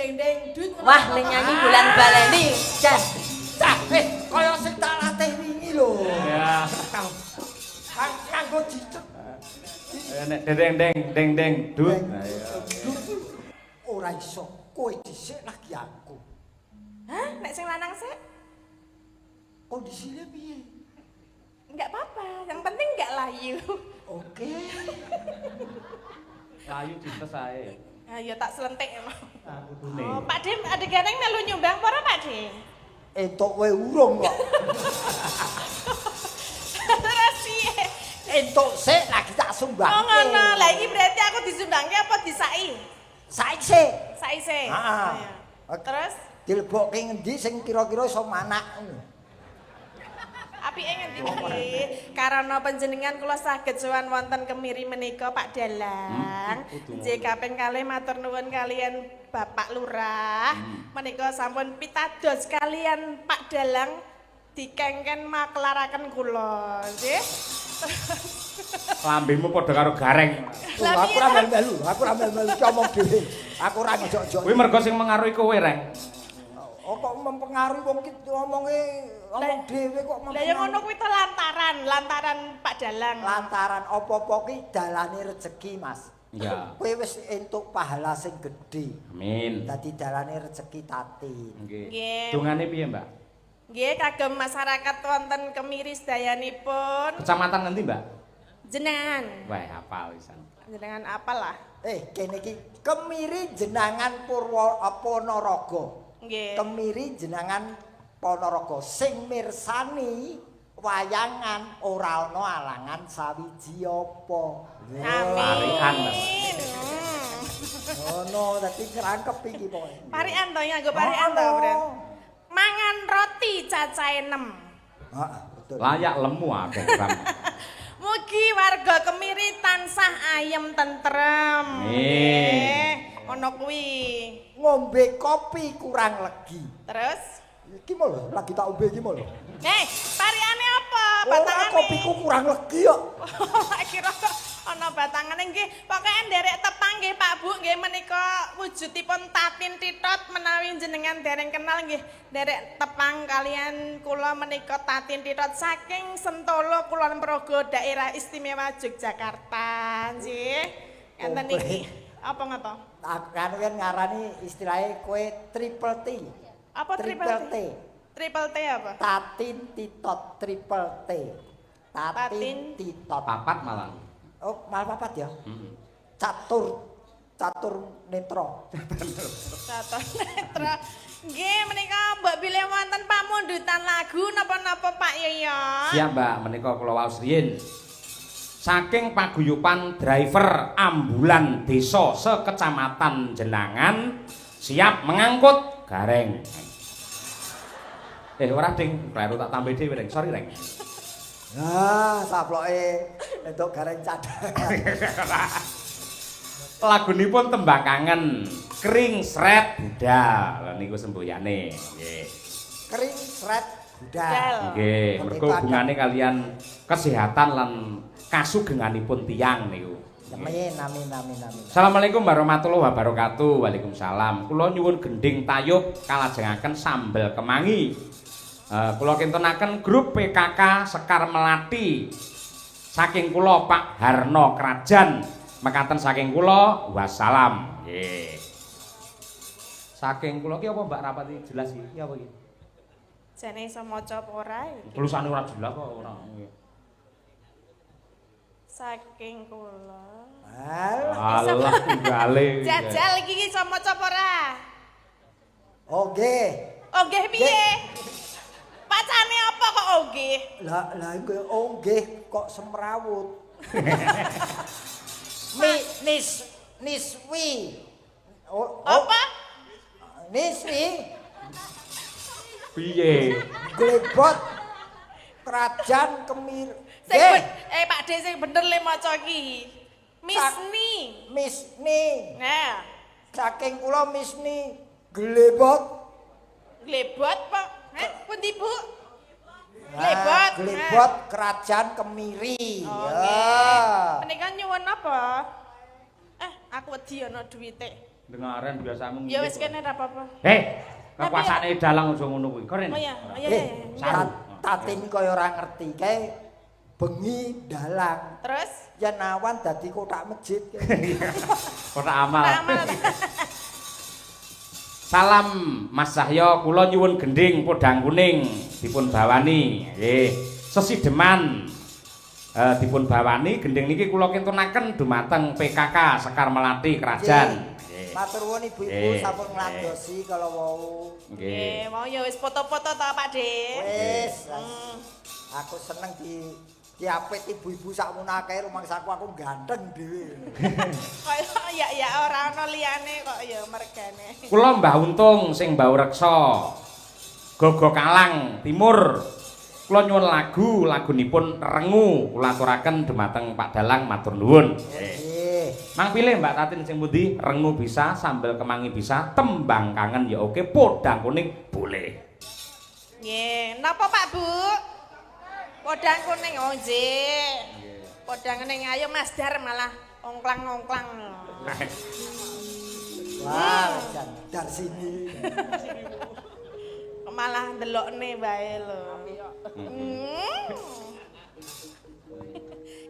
deng-deng dut. Wah, le nyanyi bulan baleni. Jan. Cah, kaya sing tak latih wingi lho. Ya. Kanggo dicek. Nek deng deng deng deng dut. Ayo. Ora iso, kowe dhisik lagi aku. Hah? Nek sing lanang sik? Kondisine piye? Enggak apa-apa, yang penting enggak layu. Oke. Layu dites ae. Ayo tak selentik emang. Kudune. Oh, Pak Dim, ada gareng melu nyumbang apa ora Pak Dim? Entuk kowe urung kok. Terus piye? Entuk sik lagi tak sumbangke. Oh ngono. Lah iki berarti aku disumbangke apa disai? Saiki sik. Saise. Heeh. Oh, iya. Terus Dilebokke ngendi sing kira-kira iso manak. Apike ngendi iki? Karana panjenengan kula saged sowan wonten Kemiri menika Pak Dalang. Nggih kaping kalih matur nuwun kalian Bapak Lurah. Menika sampun pitados kalian Pak Dalang dikengken maklaraken kula, nggih. Lambemu padha karo gareng. Lah Aku ora melu-melu, aku ora melu-melu iki omong dhewe. Aku ora ngejok-jok. Kuwi mergo sing mengaruhi kowe, Reng. Oh, kok mempengaruhi wong ki omonge omong dhewe kok Lah ya ngono kuwi to lantaran Pak Dalang. Lantaran apa-apa ki dalane rejeki, Mas. Iya. Kowe wis entuk pahala sing gedhe. Amin. Dadi dalane rejeki Tatin. Nggih. Nggih. Dungane piye, Mbak? Nggih kagem masyarakat wonten Kemiri sedayanipun. Kecamatan ngendi, Mbak? Jenengan. Wah, hafal pisan. Jenengan apalah? Kene iki Kemiri Jenangan Purwa Ponorogo. Nggih. Kemiri Jenangan Ponorogo sing mirsani wayangan ora ana alangan sawiji apa. Amin. Parikan, Mas. Ngono, dadi ngrangkep iki pokoke. Parikan to nganggo parikan to, Bro. Mangan roti cacahe 6. Heeh, betul. Layak lemu akeh, Bang. Mugi warga Kemiri tansah ayem tentrem. Amin. Nggih, ngono kuwi. Ngombe kopi kurang legi. Terus Iki mau lho, lagi tak ombe iki mau lho. Parikane apa? Ora Batangane. kopiku kurang legi kok. Kira kok ana batangane nggih. Pokoke nderek tepang nggih Pak Bu nggih menika wujudipun Tatin Titot menawi jenengan dereng kenal nggih nderek tepang kalian kula menika Tatin Titot saking Sentolo Kulon Progo Daerah Istimewa Yogyakarta nggih. Enten iki. Apa ngopo? Aku kan ngarani istilahnya kowe triple T. Apa triple T? Triple T apa? Tatin Titot triple T. Tatin Titot. Papat malah. Oh, malah papat ya? Catur netro. Catur netro. Nggih, menika mbok bilih wonten pamundutan lagu napa-napa Pak Yoyo. Siap, Mbak, menika kula waos riyin. Saking paguyuban driver ambulan desa sekecamatan Jenangan siap mengangkut gareng. Ora ding, kleru tak tambahi dhewe, Reng. Sorry, Reng. Nah, saploke entuk gareng cadangan. Lagunipun tembang kangen, Kring Sret Budal. Lha niku semboyane. Nggih. Kring Sret Budal. Nggih, mergo hubungane kalian kesehatan lan kasugenganipun tiyang niku. Amin, amin, amin, amin. Assalamualaikum warahmatullahi wabarakatuh. Waalaikumsalam. Kula nyuwun gending tayub kalajengaken sambel kemangi. Kula kintenaken grup PKK Sekar Melati. Saking kula Pak Harno Krajan. Mekaten saking kula wassalam. Nggih. Saking kula ki apa Mbak rapati jelas iki? Ki apa iki? Jane iso maca apa ora iki? Tulisane ora jelas kok ora. Saking kula. Alah tunggale. Jajal iki iso maca apa ora? Oh nggih. Oh nggih piye? Pacane apa kok oh nggih? Lah lah nggih oh nggih kok semrawut. Mi nis niswi. Oh, oh. Apa? Niswi. Piye? Glebot Kerajaan Kemir. Sing Pak D sing bener le maca iki. Misni. Misni. Nah, Saking kula Misni glebot. Glebot Pak. Heh, pundi Bu? Glebot. Glebot Kerajaan Kemiri. Oh, Ya. nggih. Menika nyuwun apa? Aku wedi ana duwite. Dengaren biasamu. Ya wis kene ora apa-apa. Kekuasane dalang aja ngono kuwi. Koren. Oh iya, iya. Tatin kaya ora ngerti kae bengi dalang. Terus yen awan dadi kotak masjid. Kotak amal. Salam Mas Cahyo, kula nyuwun gending podang kuning dipun bawani. Nggih. Sesideman dipun bawani gending niki kula kintunaken dumateng PKK Sekar Melati Krajan. Matur nuwun ibu-ibu sampun nglandosi kala wau. Nggih, mau ya wis foto-foto ta Pak De. Wis. Aku seneng di diapit ibu-ibu sakmono akeh rumangsaku aku ganteng dhewe. Kaya ya ora ana liyane kok ya mergane. Kula Mbah Untung sing mbau reksa. Gogo Kalang Timur. Kula nyuwun lagu, lagunipun Rengu kula aturaken dumateng Pak Dalang matur nuwun. Nggih. Mang pilih Mbak Tatin sing pundi? Rengu bisa, sambel kemangi bisa, tembang kangen ya oke, podang kuning boleh. Nggih, napa Pak Bu? Podang kuning oh nggih. Podang kuning ayo Mas Dar malah ongklang-ongklang. Wah, jan Dar sini. Malah ndelokne wae lho.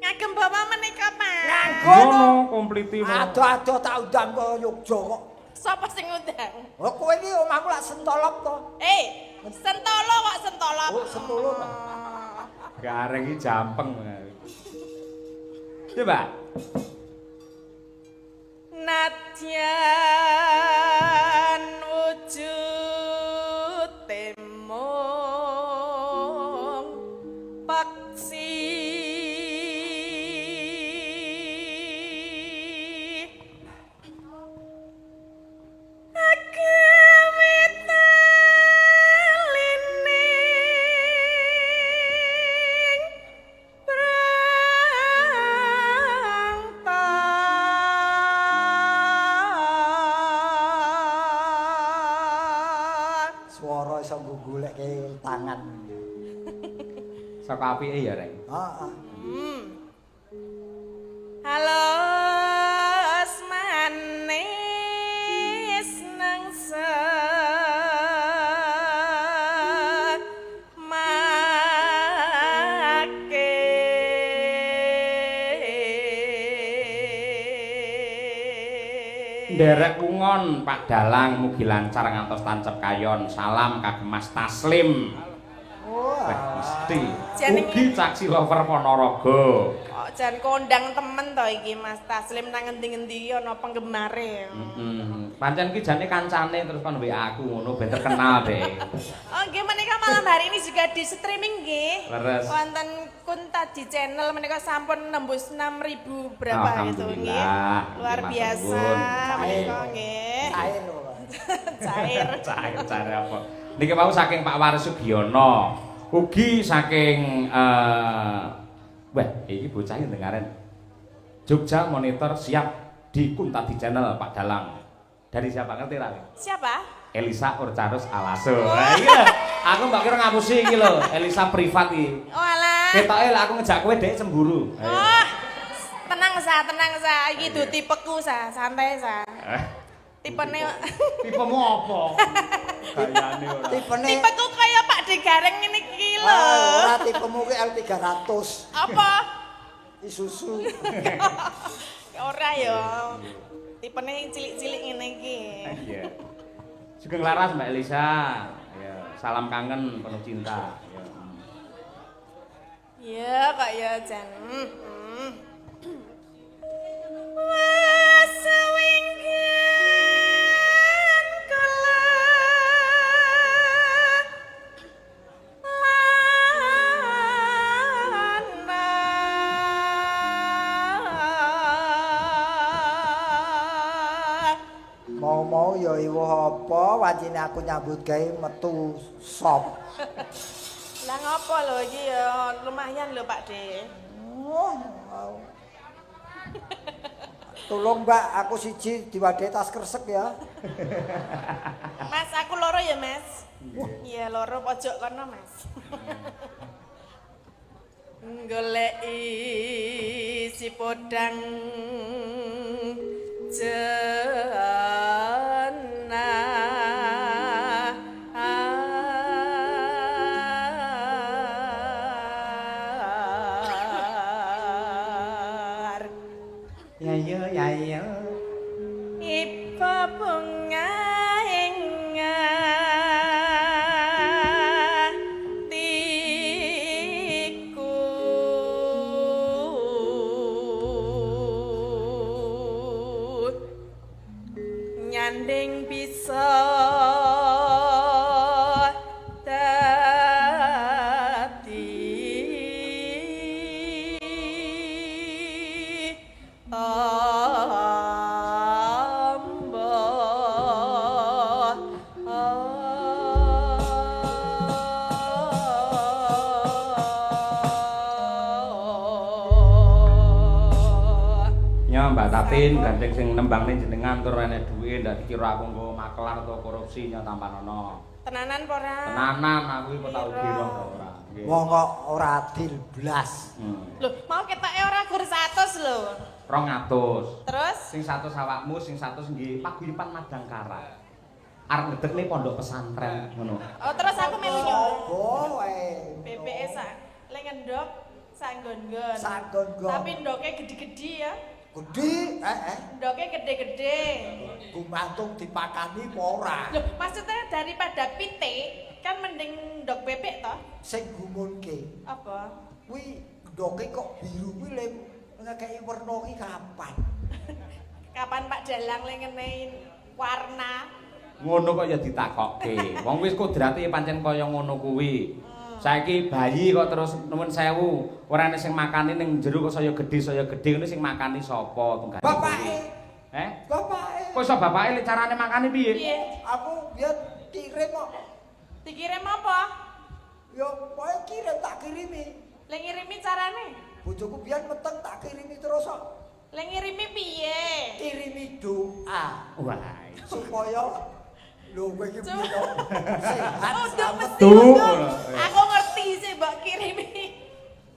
Ngagem bawa menika Pak. Nganggo no kompliti. Adoh-adoh tak undang ke Yogya kok. Sapa sing ngundang? Oh kowe iki omahku lak Sentolop to. Sentolo kok Sentolop. Oh, Sentolo to. Gareng iki jampeng. Coba. Nadyan wujud temung paksi tangan. Saka apike ya, Reng. Heeh. Halus manis nang semake. Nderek kungon Pak Dalang mugi lancar ngantos tancep kayon. Salam kagem Mas Taslim. Wah, mesti. Ugi Caksi Lover Ponorogo. Kok jan kondang temen to iki Mas Taslim nang ngendi-ngendi ana penggemare. Heeh. Pancen iki jane kancane terus kon WA aku ngono ben terkenal deh. Oh nggih menika malam hari ini juga di streaming nggih. Leres. Wonten Kuntadi channel menika sampun nembus 6.000 berapa gitu nggih. Luar biasa menika nggih. Cair lho. Cair. Cair cair apa? Niki wau saking Pak Waris Sugiono. Ugi saking wah iki bocah dengaren. Jogja Monitor siap di Kuntadi Channel Pak Dalang. Dari siapa ngerti ra? Siapa? Elisa Orcarus Alaso. Lah iya, aku mbak kira ngapusi iki lho, Elisa privat iki. Oh alah. Ketoke lek aku ngejak kowe dhek cemburu. Oh. Tenang sa, tenang sa. Iki du tipeku sa, santai sa. Tipene tipemu apa? Gayane ora. Tipene tipeku kaya Pak De Gareng ngene iki lho. Ora tipemu ki L300. Apa? Isuzu. Ora ya. Tipene cilik-cilik ngene iki. Iya. Sugeng laras Mbak Elisa. Ya, salam kangen penuh cinta. Ya. Iya kok ya jan. Wasewinggan kala lana. Mau-mau ya iwuh apa wancine aku nyambut gawe metu sop. Lah ngopo lho iki ya lumayan lho Pak De. Oh. Tolong Mbak, aku siji diwadhahi tas kresek ya. Mas, aku loro ya, Mas. Iya, loro pojok kono, Mas. Goleki si podang jembar. Tunggaing atiku nyanding bisa dadi amba. Nya Mbak Tatin gandeng sing nembangne jenengan tur enek duwe ndak dikira aku nggo makelar atau korupsi nya tampanono. Tenanan apa ora? Tenanan aku iki kok tau girong ta ora. Nggih. Wong kok ora adil blas. Lho, mau ketoke ora gur 100 lho. 200. Terus Sing 100 awakmu, sing 100 nggih paguyuban Madangkara. Arep ngedekne pondok pesantren ngono. Oh, terus aku melu nyumbang. Sopo wae. BPE sak le ngendok sak nggon-nggon. Sak nggon-nggon. Tapi ndoke gede-gede ya. Gedhi, Ndoke gede-gede. Gumantung dipakani apa ora? Loh, maksudnya daripada pitik kan mending ndok bebek toh? Sing gumunke Apa? kuwi ndoke kok biru kuwi le ngekeki werna ki kapan? Kapan Pak Dalang le ngenehi warna? Ngono kok ya ditakokke. Wong wis kodrate pancen kaya ngono kuwi. Saiki bayi kok terus nuwun sewu, ora ana sing makani ning jero kok saya gedhe ngono sing makani sapa tunggale. Bapake. Eh? Bapake. Kok iso bapake le carane makani piye? Piye? Aku biyen kirim kok. Dikirim apa? Ya pokoke kirim tak kirimi. Le ngirimi carane? Bojoku biyen meteng tak kirimi terus kok. Le ngirimi piye? Kirimi doa Wah. supaya lho kowe iki piye to? Sehat. Oh, nduk mesti Duh, ngono. ngono. Aku ngerti sih mbok kirimi.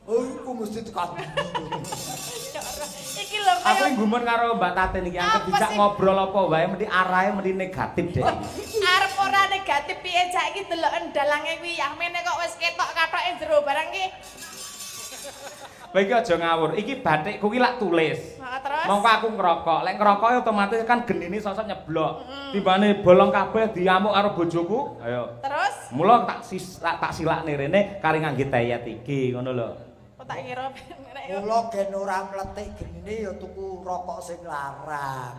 Oh, iku mesti tekan. Ya ora. Iki lho Aku kaya gumun karo Mbak Tatin iki angket Apa dijak sih? ngobrol apa wae mesti arahe mesti negatif deh. Arep ora negatif piye cak iki deloken dalange kuwi yahmene kok wis ketok katoke jero barang ki. Kowe iki aja ngawur. Iki batikku ki lak tulis. Heeh, terus Mongko aku ngerokok. Lek ngerokok ya otomatis kan genine sosok nyeblok. Timbane bolong kabeh diamuk karo bojoku. Ayo. Terus Mula tak tak silakne rene kari ngangge tayat iki ngono lho. kok tak kira nek Mula gen ora mletik genine ya tuku rokok sing larang.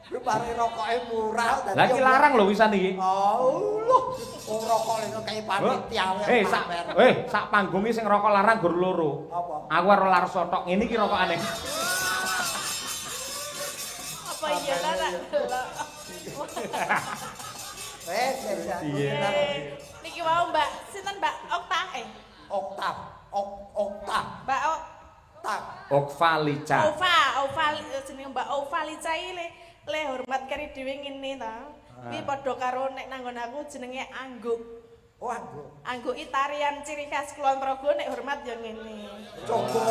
Kuwi pare rokoke murah Lah iki larang lho wisan iki. Oh, lho, wong rokok lho kaya panitia Eh sak sak panggung iki sing rokok larang gur loro. Apa? Aku karo Larso tok ngene iki rokokane. Apa iya lah tak delok. Iya. Niki wau Mbak, sinten Mbak Okta Okta, Okta. Mbak Tak. Okva Lica. Ova, jenenge Mbak Ova Lica iki le hormat kari dhewe ngene ta. Kuwi padha karo nek nanggon aku jenenge angguk. Oh, angguk. Angguk iki tarian ciri khas Kulon Progo nek hormat ya ngene. Coba.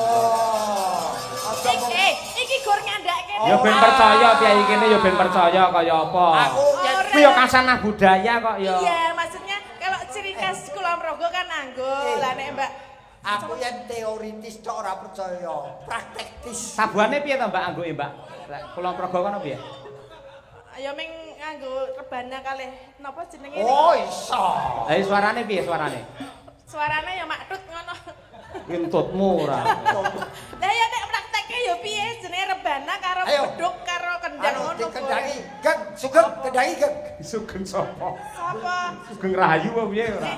Iki gor ngandhake. Ya ben percaya piye kene ya ben percaya kaya apa. Aku kuwi ya kasanah budaya kok ya. Iya, maksudnya kalau ciri khas Kulon Progo kan angguk. Lah nek Mbak aku yang teoritis tok ora percaya, praktektis. Sabuane piye to Mbak angguke, Mbak? Lek Kulon Progo kono piye? Ya ming nganggo rebana kalih napa jenenge? Oh, iso. Lah suarane piye suarane? Suarane ya maktut ngono. Kentutmu ora. Lah ya nek prakteke ya piye jenenge rebana karo beduk karo kendang ngono. Dikendangi, Geng, Sugeng, kendangi, Geng. Sugeng sapa? Sapa? Sugeng Rahayu apa piye ora?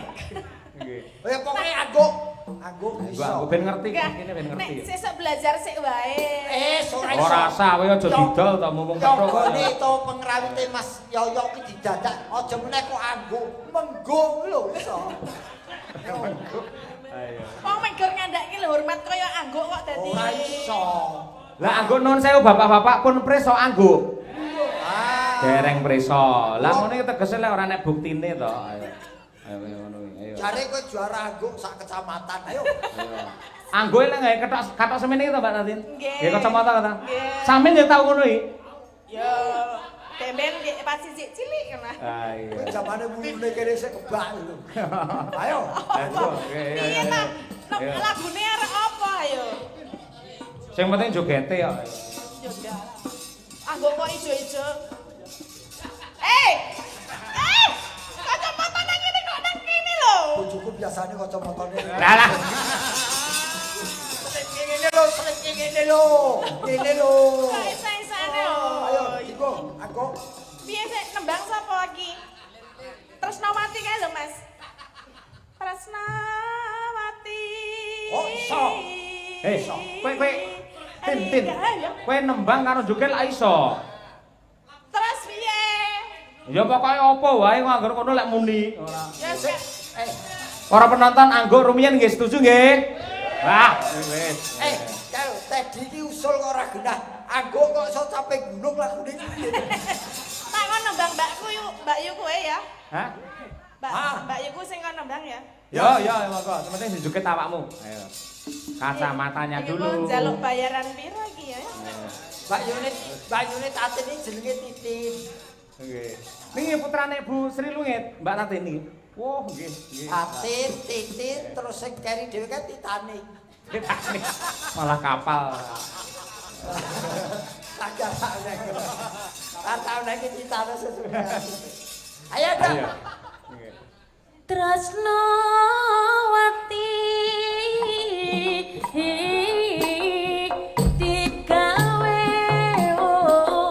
Nggih. Ya pokoke angguk. Angguk iso. Aku ben ngerti kene ben ngerti. Nek sesuk belajar sik wae. Ora iso. Ora usah kowe aja didol to mumpung petruk. Yogone to pengrawite Mas Yoyo ki didadak aja meneh kok angguk, menggo lho iso. Ayo. Wong menggur ngandhake lho hormat kaya angguk kok dadi. Ora iso. Lah angguk nuwun sewu bapak-bapak pun preso angguk. Dereng preso. Lah ngono iki tegese lek ora nek buktine to. Ayo. Ayo ngono kuwi. Ayo. Jare kowe juara angguk sak kecamatan. Ayo. Angguke lek gawe ketok semene iki to Mbak Tatin? Nggih. Nggih kacamata ta. Nggih. Sampeyan ya tau ngono iki? Ya temben nggih pas sisik cilik ngono. Ah iya. Kowe jamane wulune kene sik kebak lho. Ayo. Piye ta? Lagune arep apa ayo? Sing penting jogete kok. Joget. Angguk kok ijo-ijo. Biasane kacamatane. Lah lah. Ngene lho, sering ngene lho. Ngene lho. Kok isa-isane lho. Ayo, Diko, aku. Piye sik nembang sapa iki? Tresnawati kae lho, Mas. Tresnawati. Oh, iso. Eh, kowe kowe Tin Tin. Kowe nembang karo joget lak iso. Terus piye? Ya pokoke apa wae kok anggere kono lek muni. Ora. Ya sik. Eh, Para penonton angguk rumiyin nggih setuju nggih? Wah, wis. eh, kalau Teddy iki usul kok ora genah. Angguk kok iso capek gunung lagune iki piye? Tak kon nembang mbakku yuk, Mbak Yu kowe ya. Hah? Mbak Ah. Mbak Yuku sing kon nembang ya. Yo yo monggo, sing penting sing joget awakmu. Ayo. Kacamatanya Iki dulu. mau njaluk bayaran piro iki ya? Mbak Yunit, Mbak Yunit Tatin iki jenenge Titin. Nggih. Niki putrane Bu Sri Lungit, Mbak Tatin niki. Wah, nggih, nggih. Tatin, Titin, terus sing keri dhewe kan Titanic. Titanic. Malah kapal. Tak lagi Titanic sesudah. Ayo dong. Ayo. Nggih. Tresnawati digawe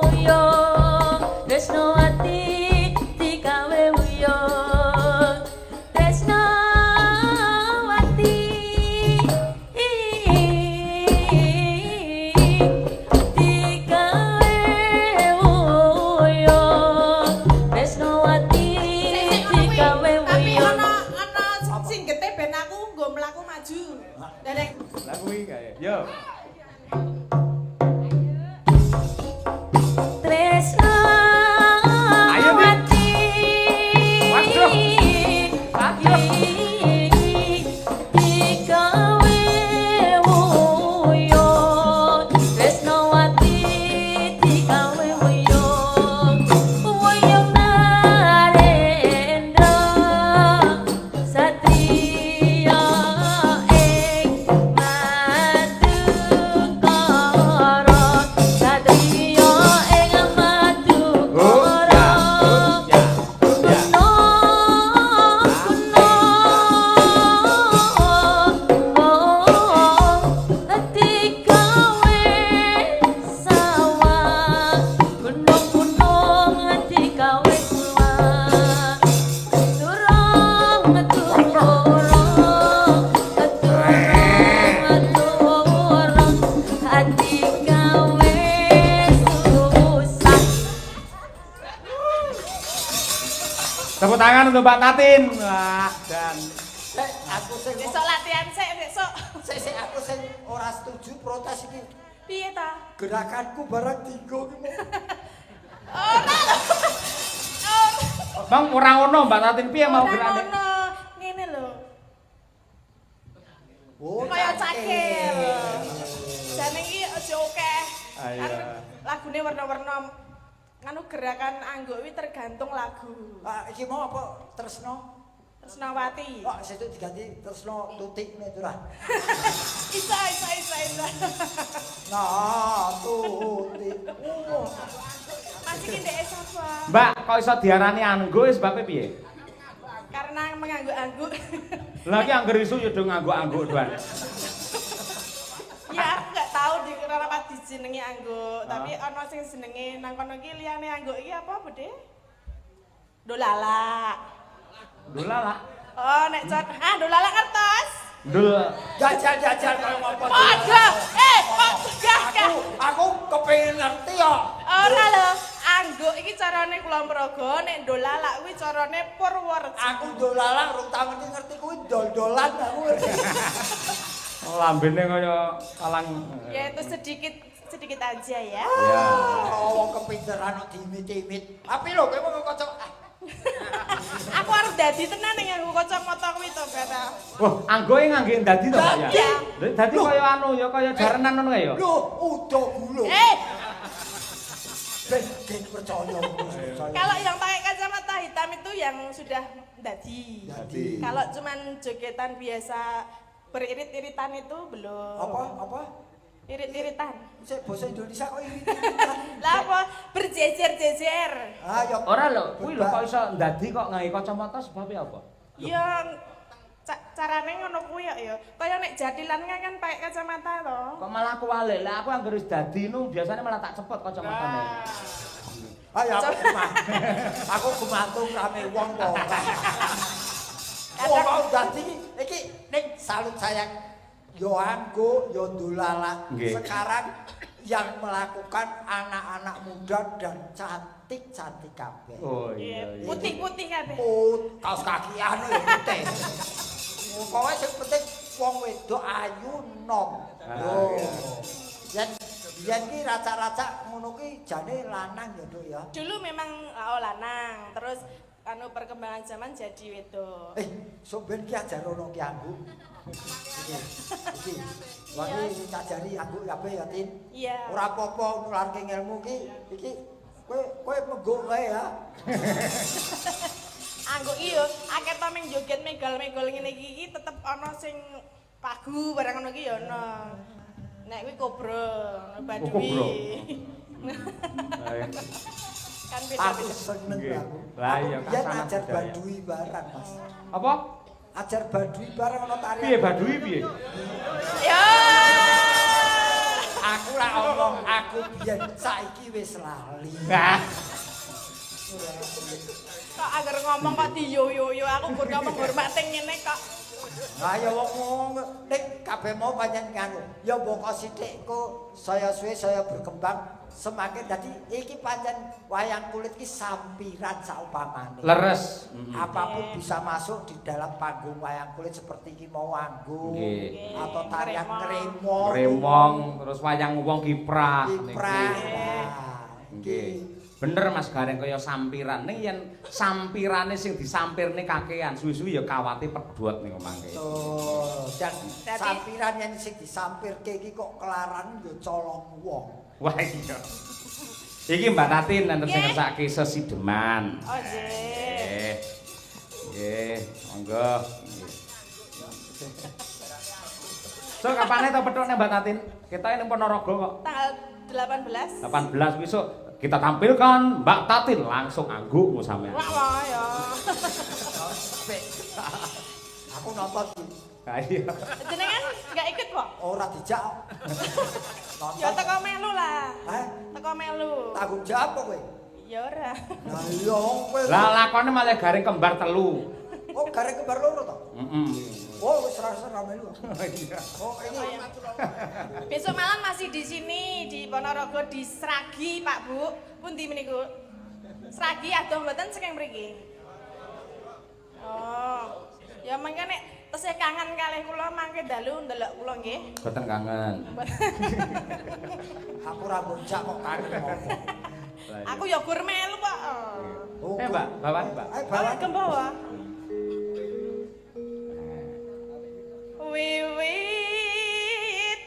uyung, Tresnawati digawe uyung, Tresnawati digawe uyung, Tresnawati digawe Tapi uyung. ana ana singgete ben aku nggo mlaku maju. Derek Lah kuwi kae. Yo. Tresnawati. Waduh. Waduh. Digawe uyung, Tresnawati digawe uyung, uyung Narendra satriya ing Madukara, satriya ing Oh, Madukara. ya, ya. Susah. Tepuk tangan untuk Mbak Tatin. Wah, dan Sik, aku sing besok latihan sik besok. sik sik aku sing ora setuju protes iki. Piye ta? Gerakanku barang dinggo ki mau. Ora lho. Ora. Bang ora ono Mbak Tatin piye mau Ora gerakne? ngono. Ngene lho. Oh, Kaya cakil. Jane iki aja akeh. Ayo. Kan lagune warna-warna nganu gerakan angguk kuwi tergantung lagu. Ah, iki mau apa Tresno? Tresnawati. Kok situ diganti Tresno Tutik ngene itu lah. Iso iso iso iso. Nah, Tutik. Oh. Mas iki ndeke sapa? Mbak, kok iso diarani angguk sebabe piye? Karena mengangguk-angguk. Lah iki angger isu ya do ngangguk-angguk doan. Ya aku nggak tahu di kenapa dijenengi angguk, tapi ana sing jenenge nang kono iki liyane angguk iki apa, Bude? Dolalak. Dolalak. Oh, nek con ah dolalak ngertos. Dul. Jajal-jajal kaya ngopo. Padha. Eh, kok gah gah. Aku kepengin ngerti yo. Ora lho, angguk iki carane kula mraga, nek dolalak kuwi carane Purworejo. Aku dolalak rung tau ngerti kuwi dol-dolan aku ngerti. Lambene kaya kalang. Ya itu sedikit sedikit aja ya. Ya. Oh, wong kepinteran kok diimit-imit. Tapi lho kowe mau kocok. Ah, Aku arep dadi tenan ning nganggo kacamata kuwi to, Beta. Wah, anggoke ngangge dadi to, Pak ya? Dadi. Dadi kaya anu ya kaya jarenan ngono kae ya. Lho, udo gula. Eh, Ben ben percaya, percaya. kalau yang pakai kacamata hitam itu yang sudah dadi. Dadi. Kalau cuman jogetan biasa beririt-iritan itu belum. Apa? Apa? Irit-iritan. Sik basa Indonesia kok irit-iritan. Lah apa? Berjejer-jejer. Ah, ya. Ora lho, kuwi lho kok iso ndadi kok ngangge kacamata sebabe apa? Ya cak Carane ngono kuwi ya ya. Kaya nek jathilan kan pakai kacamata to. Kok malah aku walik. Lah aku anggere wis dadi nu biasane malah tak cepot kacamatane. Ayo aku gumantung rame wong kok. Wong kok dadi iki ning salut sayang yo anggo yo dolalak. Sekarang yang melakukan anak-anak muda dan cantik-cantik kabeh. Oh iya. Putih-putih kabeh. Put, kaos kakian ya putih. Pokoke sing penting wong wedok ayu nom. Lho. Yen biyen ki racak-racak ngono ki jane lanang ya, Nduk ya. Dulu memang lanang, terus anu perkembangan zaman jadi wedok. Sok ben ki ajarono ki anggo. Iki. Iki. Wah iki ngajari anggo kabeh ya, Tin. Iya. Ora apa-apa nularke ilmu ki iki kowe menggok wae ya. Anggo iki yo akeh to ming joget megal-megol ngene iki iki tetep ana sing pagu barang ngono iki ya ana. Nek kuwi kobra, badui. Kan beda. Aku seneng aku. Lah iya kan ajar badui barang, Mas. Apa? Ajar badui barang ana tarian. Piye badui piye? Ya. Aku lah omong aku biyen saiki wis lali. Kok agar ngomong kok diyo-yo-yo aku gur ngomong hormate ngene kok. Lah ya wong ning kabeh mau pancen nganu. Ya mbok sithik kok saya suwe saya berkembang semakin dadi iki pancen wayang kulit iki sampiran saupamane. Leres. Apapun bisa masuk di dalam panggung wayang kulit seperti iki mau anggo atau tarian ngremong. Ngremong terus wayang wong kiprah niku. Nggih. Bener Mas Gareng kaya sampiran. Ning yen sampirane sing disampirne kakean, suwi-suwi ya kawate pedhot ning omahke. Betul. Dan sampiran yen sing disampirke iki kok kelaran ya colong wong. Wah iya. Iki Mbak Tatin enten sing ngersake sesideman. Oh nggih. Nggih, monggo. So kapane to pethukne Mbak Tatin? Kita ning Ponorogo kok. Tanggal 18. 18 besok. Kita tampilkan Mbak Tatin langsung anggukmu sampean. Wah, wah ya. Aku nonton iki. Ha iya. Jenengan enggak ikut kok? Ora dijak. Nonton. Ya teko melu lah. Hah? Teko melu. Tanggung jawab kok kowe? Ya ora. Lah iya kowe. Lah lakone malah garing kembar telu. Oh, garing kembar loro to? Heeh. Oh, wis ora melu. Iya. Oh, ini besok malam masih di sini di Ponorogo di Sragi, Pak Bu. Pundi meniku? Sragi adoh mboten saking mriki. Oh. Ya mangke nek tesih kangen kalih kula mangke dalu ndelok kula nggih. Mboten kangen. Aku ora bocah kok kangen ngopo. Aku ya gur melu kok. Mbak, bawan, Mbak. Ayo bawan ke bawah. Wiwit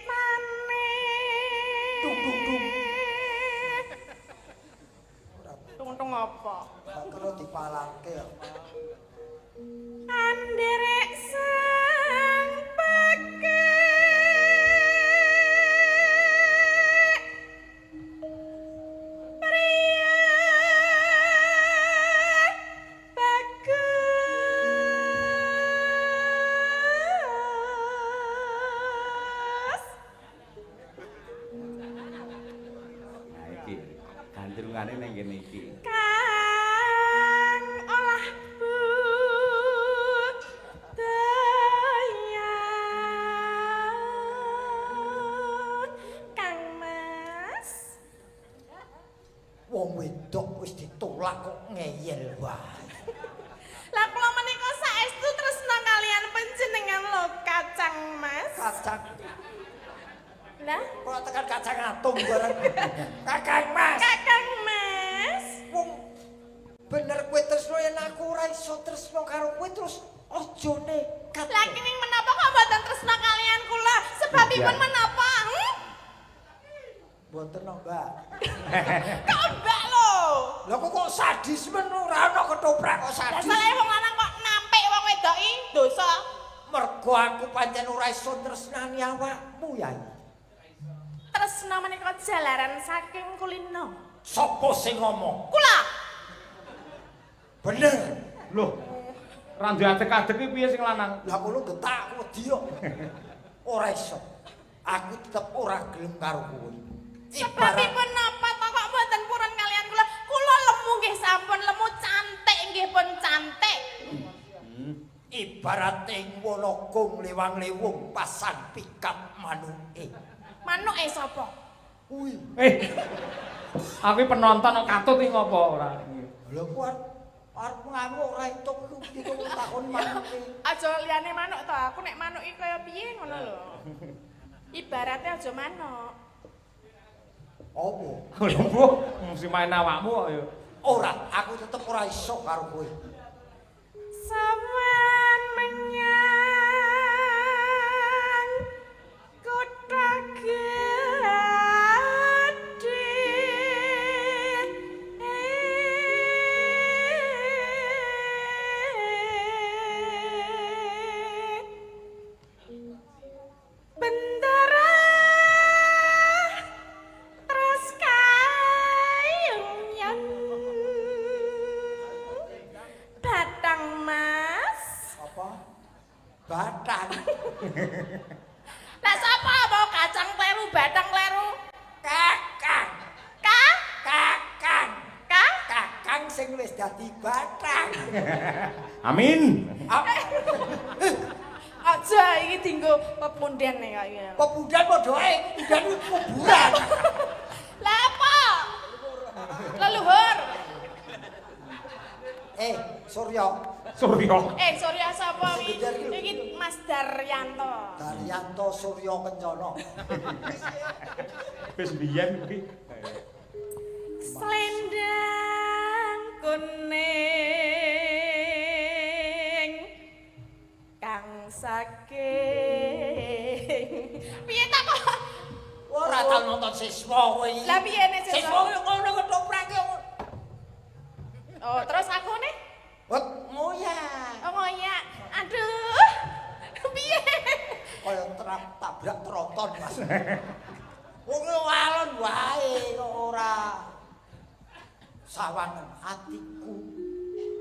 maneh. Tung tung tung. Tung tung apa? Karo dipalangke. Anderek sang pekek priya bagus. Nah iki gandrungane ning kene iki. Kang olah budaya Kang Mas. Wong wedok wis ditolak kok ngeyel wae. Lah kula menika saestu tresna kalian panjenengan lho Kacang Mas. Kacang. Lah kok tekan kacang atom bareng. Kakang Mas. Kakang Mas. Wong bener kowe tresno yen aku ora iso tresno karo kowe terus aja nekat. Lah kenging menapa kok mboten tresna kalian kula? Sebabipun menapa? Mboten no, Mbak. Kok Mbak lho? Lah kok sadis men ora ana ketoprak kok sadis. Lah salahe wong lanang kok nampik wong wedok iki dosa. Mergo aku pancen ora iso tresnani awakmu, Yai. Tresna menika jalaran saking kulino. Sopo sing ngomong? Kula. Bener. Loh. Ra ndek adeg-adeg iki piye sing lanang? Lah kono getak aku wedi kok. Ora iso. Aku tetep ora gelem karo kowe. Sebabipun napa to kok mboten purun kalian kula? Kula lemu nggih sampun lemu, cantik nggih pun cantik. Ibarate wonogong lewang-lewung pasang pikap manuke. Manuke sapa? Kuwi. Aku penonton kok katut iki ngopo ora? Lha ku arep ngamuk ora entuk iku piye kok takon manuke. Aja liyane manuk to, aku nek manuk iki kaya piye ngono lho. Ibarate aja manuk. Apa? Lho mbuh, mesti main awakmu kok ya. Ora, aku tetep ora iso karo kowe. Sawan menyang kutha gedhe. Bendera terus kayungyan batang mas. Apa? Batang. Lah sapa mau kacang kleru batang kleru? Kakang. Ka? Kakang. Ka? Kakang sing wis dadi batang. Amin. Aja iki dienggo pepunden nek kaya. Pepunden padha ae, pepunden kuwi kuburan. Lah apa? Leluhur. Surya. Surya. Surya sapa iki? Iki Mas Daryanto. Daryanto Surya Kencana. Wis biyen kuwi. Slendang kuning kang saking. Piye ta kok? Ora tau nonton siswa kowe iki. Lah piye nek siswa? Siswa ngono ketoprak ki. Oh, terus aku nih? Wet ngoyak. Oh, ngoyak. Aduh. Piye? Kaya tabrak tronton, Mas. Wong alon wae kok ora. Sawangan atiku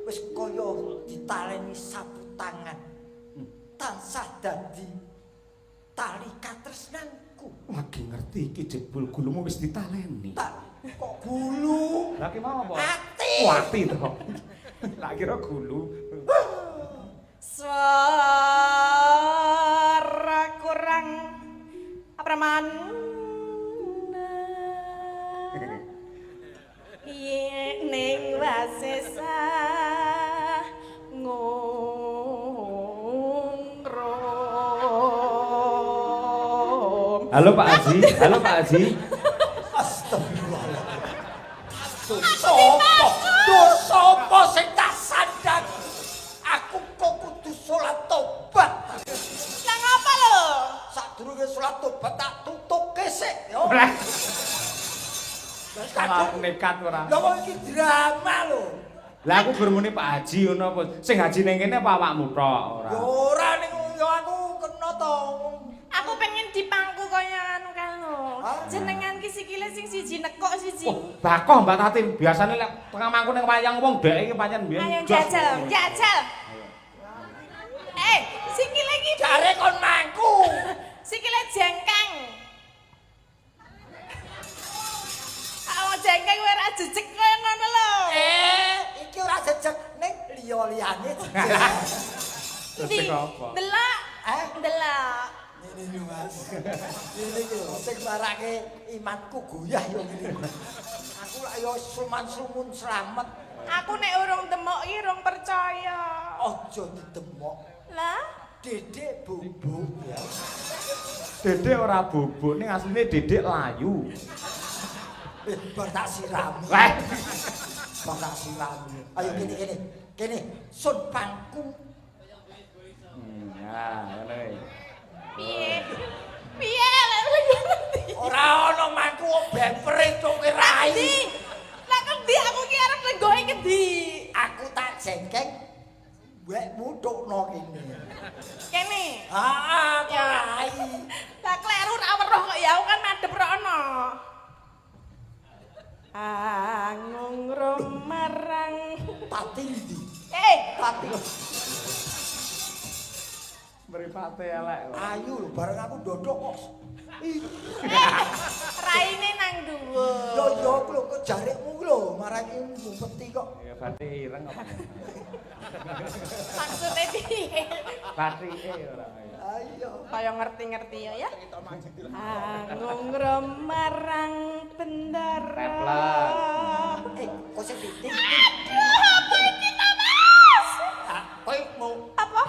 wis kaya ditaleni sapu tangan. Tansah dadi tali katresnanku. Lagi ngerti iki jebul gulumu wis ditaleni. Tak kok gulu? Lah ki mau apa? Ati. Oh, ati to. Tak kira gulu. Suara kurang pramana. Yen ning wasesa ngungrum. Halo Pak Haji, halo Pak Haji. Astagfirullahaladzim. Dosa apa sing tak sandang? Aku kok kudu salat tobat. Lah ngapa lho? Sadurunge salat tobat tak tutuke sik ya. Lah nekat ora. Lah kok iki drama lho. Lah aku gur muni Pak Haji ngono apa? Sing haji ning kene apa awakmu tok ora? Ya ora ning ya aku kena to. Aku pengen dipangku kaya anu kae lho. Jenengan ki sikile sing siji nekuk siji. Oh, bakoh Mbak Tatin. Biasane lek tengah mangku ning wayang wong dhek iki pancen biyen. Ayo jajal, jajal. Sikile iki jare kon mangku. Sikile jengkeng. Awak jengkeng kowe ora jejeg kaya ngono lho. Iki ora jejeg ning liya-liyane jejeg. Jejeg apa? Delok. Delok. Ngene lho Mas. Ngene iki lho sing marake imanku goyah yo ngene. Aku lak yo suman-sumun slamet. Aku nek urung demok iki urung percaya. Aja didemok. Lah, Dedek bubuk ya. Dedek ora bubuk ning asline dedek layu. Bar tak sirami. Wah. Bar tak sirami. Ayo kene kene. Kene sun pangku. Ya, ngono iki. Piye? Piye lek ngerti? Ora ana mangku bempere cuk rai. Lah kendi aku ki arep lenggohe kendi? Aku tak jengkeng wekmu tukno kene. Kene. Heeh, kok rai. Lah kleru ra weruh kok ya aku kan madhep rono. Angungrum marang Tati ndi? Eh, Tati. Mripate elek kok. Ayu lho bareng aku ndodok kok. Raine nang dhuwur. Lho yo lho kok jarikmu lho marani ngumpeti kok. Ya bathi ireng kok. Maksude piye? Bathike ora. Ayo. Kaya ngerti-ngerti ya ya. Angungrum marang bendara. Teplek. Kok sing titik? Aduh, apa iki ta, Mas? Kowe mau Apa?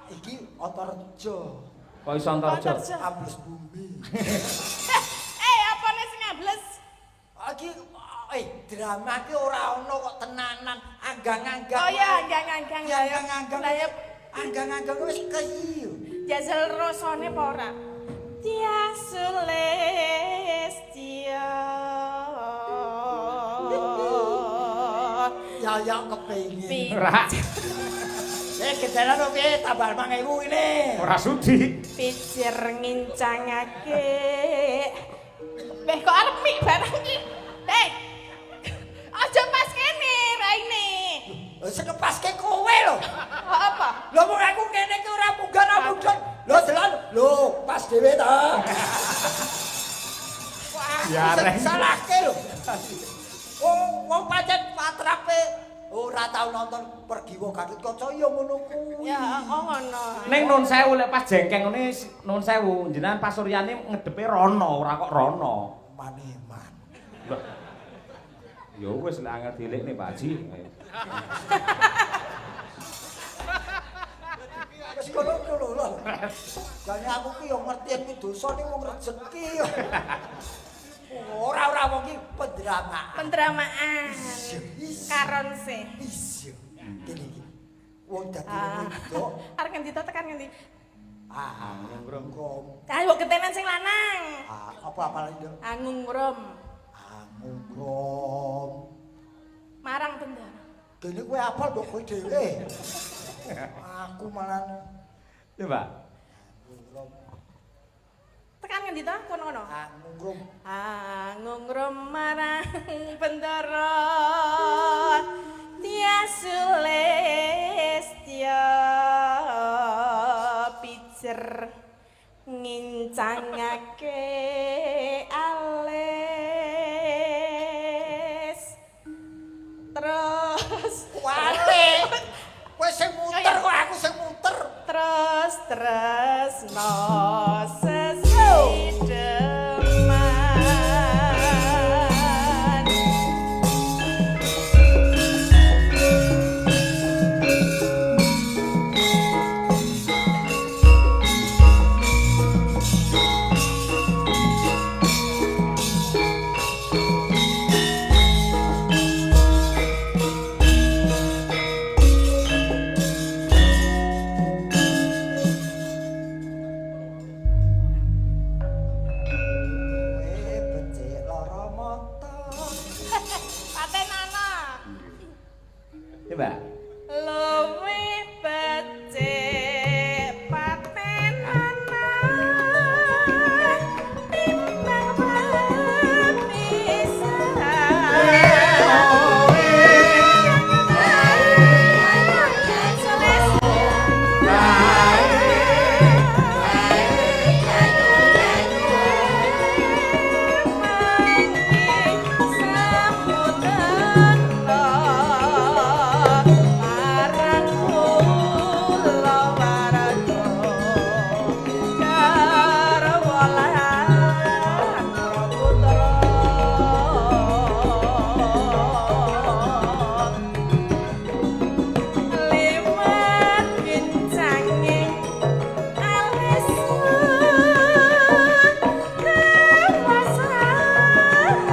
iki Antareja, Kok iso Antareja? Antareja. ambles bumi. Apa nek sing ambles? Iki drama ki ora ono kok tenanan, anggang-anggang. Oh ya, anggang-anggang. Ya anggang-anggang. Lah ya Anggang-anggang wis keyi. jajal rasane apa ora? Tia Sulistya. Ya ya kepengin. Ora. Gedaran piye tambah 5000 ini. Ora sudi. Pijer ngincangake. Beh kok arep mik barang iki. Hei. Aja pas kene raine. Sing ngepaske kowe lho. Oh, apa? Lho wong aku kene iki ora munggah ora mudhun. Lho delok. Lho pas dhewe ta. Wah, Ya, sing Reng. disalahke lho. Wong pancen patrape ora tau nonton Pergiwa Gatotkaca ya ngono kuwi. Ya, oh ngono. Ning nun sewu lek pas jengkeng ngene nun sewu jenengan pasuryane ngedepe rono ora kok rono. Maneman. Lah. Ya wis lek angel dilikne Pak Haji. Wis kono lho lho. Jane aku ki yo ngerti yen kuwi dosa ning wong rejeki. Ora wong ki pendramaan. Pendramaan. Iya. Karon sih. Iya. Kene iki. Wong dadi wong wedok. Arep ngendi to tekan ngendi? Ah, ngrum. Ayo ketenan sing lanang. Ah, apa-apa lagi, Nduk? Angungrum Ah, ngrum. marang bendara. Dene kowe apal mbok kowe dhewe. Aku malah Ya, Mbak. ngrum. Tekan ngendi to kono-kono? Ah, ngrum. Angungrum marang bendara. Tia Sulistya pijer ngincangake alis. Terus Wale. Kowe sing muter kok aku sing muter. terus tresno sesideman. Kowe becik lara mata. Paten ana. Ya, Mbak. Luwih becik paten ana timbang Liwat gincange alis kewasaan